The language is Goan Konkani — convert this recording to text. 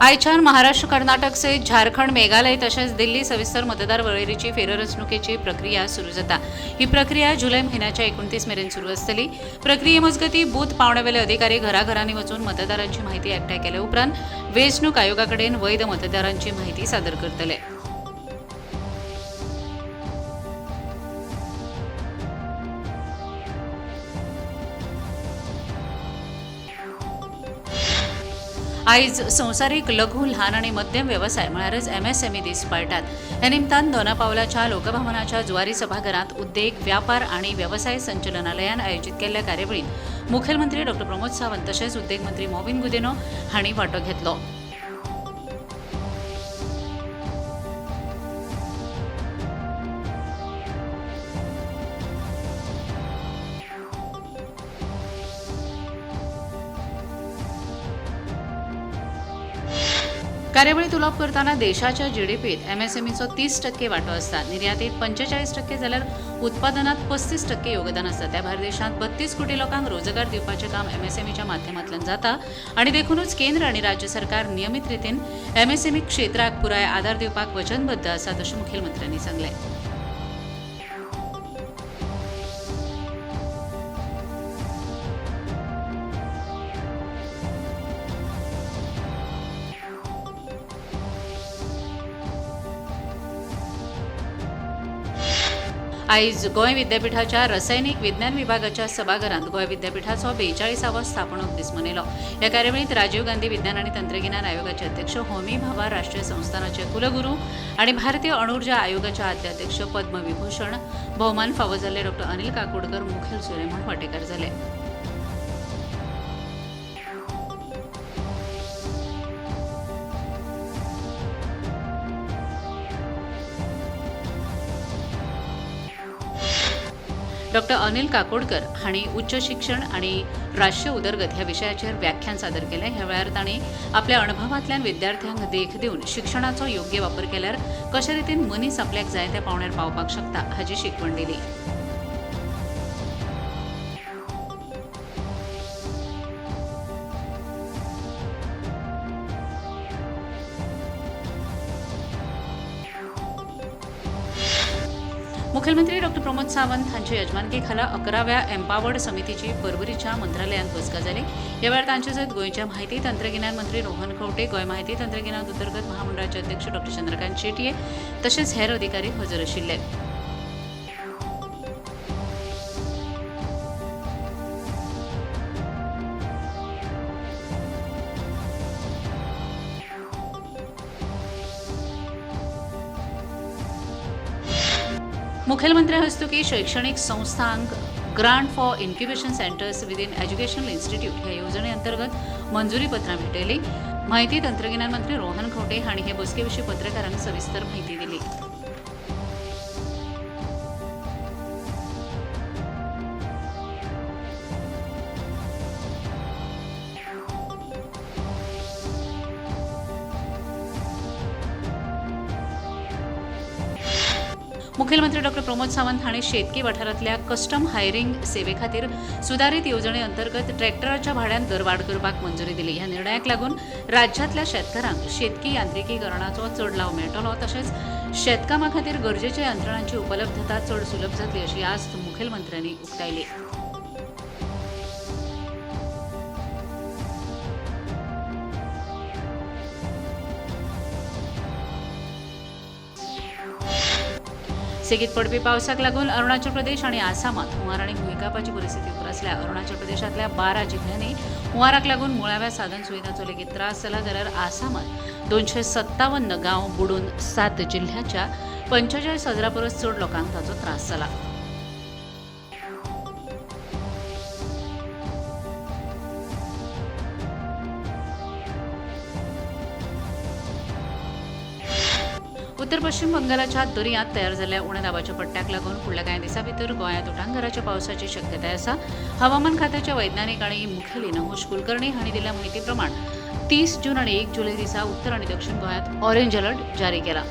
आयच्यान महाराष्ट्र, कर्नाटक सयत झारखंड, मेघालय तशेंच दिल्ली सविस्तर मतदार वळेरीची फेररचणुकेची प्रक्रिया सुरू जाता. ही प्रक्रिया जुलय म्हयन्याच्या 29 मेरेन सुरू आसतली. प्रक्रिये मजगतीं बूथ पावंड्यावेले अधिकारी घराघरांनी वचून मतदारांची माहिती एकठांय केले उपरांत वेंचणूक आयोगा कडेन वैध मतदारांची माहिती सादर करतले. आयज संवसारीक लघु, ल्हान आनी मध्यम वेवसाय म्हळ्यारच एमएसएमई दीस पाळटात. हे निमतान दोना पावलाच्या लोकभवनाच्या जुवारी सभाघरांत उद्देग, व्यापार आनी वेवसाय संचलनालयान आयोजीत केल्ल्या कार्यावळींत मुखेलमंत्री डॉ प्रमोद सावंत तशेंच उद्देग मंत्री मॉविन गुदिन्हो हांणी वांटो घेतलो. कार्यावळीत उलोवप करतना देशाच्या जीडीपीत एमएसएमईचो 30% वांटो आसता. निर्यातीत 45% जाल्यार उत्पादनात 35% योगदान आसता. त्या भायर देशांत 32 कोटी लोकांक रोजगार दिवपाचें काम एमएसएमईच्या माध्यमांतल्यान जाता आनी देखूनच केंद्र आनी राज्य सरकार नियमीत रितीन एमएसएमई क्षेत्राक पुराय आदार दिवपाक वचनबद्ध आसात, अशें मुखेलमंत्र्यांनी सांगलें. आयज गोंय विद्यापीठाच्या रसायनीक विज्ञान विभागाच्या सभाघरांत गोंय विद्यापीठाचो 42वो स्थापणूक दीस मनयलो. ह्या कार्यावळींत राजीव गांधी विज्ञान आनी तंत्रगिन्यान आयोगाचे अध्यक्ष, होमी भाभा राष्ट्रीय संस्थानाचे कुलगुरू आनी भारतीय अणुर्जा आयोगाचे आदले अध्यक्ष, पद्मविभूषण भोवमान फावो जाल्ले डॉ अनिल काकोडकर मुखेल सोयरे म्हूण वांटेकार जाले. डॉ अनिल काकोडकर हांणी उच्च शिक्षण आनी राष्ट्रीय उदरगत ह्या विशयाचेर व्याख्यान सादर केलें. ह्या वेळार तांणी आपल्या अणभवांतल्यान विद्यार्थ्यांक देख दिवन शिक्षणाचो योग्य वापर केल्यार कशे रितीन मनीस आपल्याक जाय त्या पावंड्यार पावपाक शकता हाची शिकवण दिली. मुखेलमंत्री डॉ प्रमोद सावंत हांचे यजमानकी खाला 11व्या एम्पावर्ड समितीची परवरीच्या मंत्रालयांत बसका जाली. ह्या वेळार तांचे सयत गोंयचे माहिती तंत्रगिन्यान मंत्री रोहन खंवटे, गोंय माहिती तंत्रगिन्यान उदरगत महामंडळाचे अध्यक्ष डॉ चंद्रकांत शेटये तशेंच हेर अधिकारी हजर आशिल्ले. मुखेलमंत्री हस्तुकी शैक्षणिक संस्थांक grant for incubation centres within educational institute ह्या येवजणे अंतर्गत मंजुरी पत्रां भेटयली. माहिती तंत्रगिन्यान मंत्री रोहन खंवटे हांणी हे बसके विशीं पत्रकारांक सविस्तर माहिती दिली. मुखेलमंत्री डॉ प्रमोद सावंत हांणी शेतकी वाठारांतल्या कस्टम हायरिंग सेवे खातीर सुदारीत येवजणे अंतर्गत ट्रॅक्टराच्या भाड्यांत दरवाड करपाक मंजुरी दिली. ह्या निर्णयाक लागून राज्यांतल्या शेतकारांक शेतकी यांत्रिकीकरणाचो चड लाव मेळटलो, तशेंच शेतकामा खातीर गरजेच्या यंत्रणांची उपलब्धता चड सुलभ जातली अशी आस्त मुखेलमंत्र्यांनी उक्तायली. सेगीत पडपी पावसाक लागून अरुणाचल प्रदेश आनी आसामात हुंवार आनी भुंयकांपाची परिस्थिती उप्रासल्या. अरुणाचल प्रदेशांतल्या 12 जिल्ह्यांनी हुंवाराक लागून मुळाव्या साधन सुविधांचो लेगीत त्रास जाला, जाल्यार आसामात 257 गांव बुडून 7 जिल्ह्याच्या 45,000 परस चड लोकांक ताचो त्रास जाला. उत्तर पश्चिम बंगालाच्या दर्यांत तयार जाल्ल्या उण्या दाबाच्या पट्ट्याक लागून फुडल्या कांय दिसां भितर गोंयांत उटांगाराच्या पावसाची शक्यताय आसा. हवामान खात्याचे वैज्ञानिक आनी मुखेली नहुष कुलकर्णी हांणी दिल्ल्या माहिती प्रमाण 30 जून आनी 1 जुलय दिसा उत्तर आनी दक्षिण गोंयांत ऑरेंज अलर्ट जारी केला.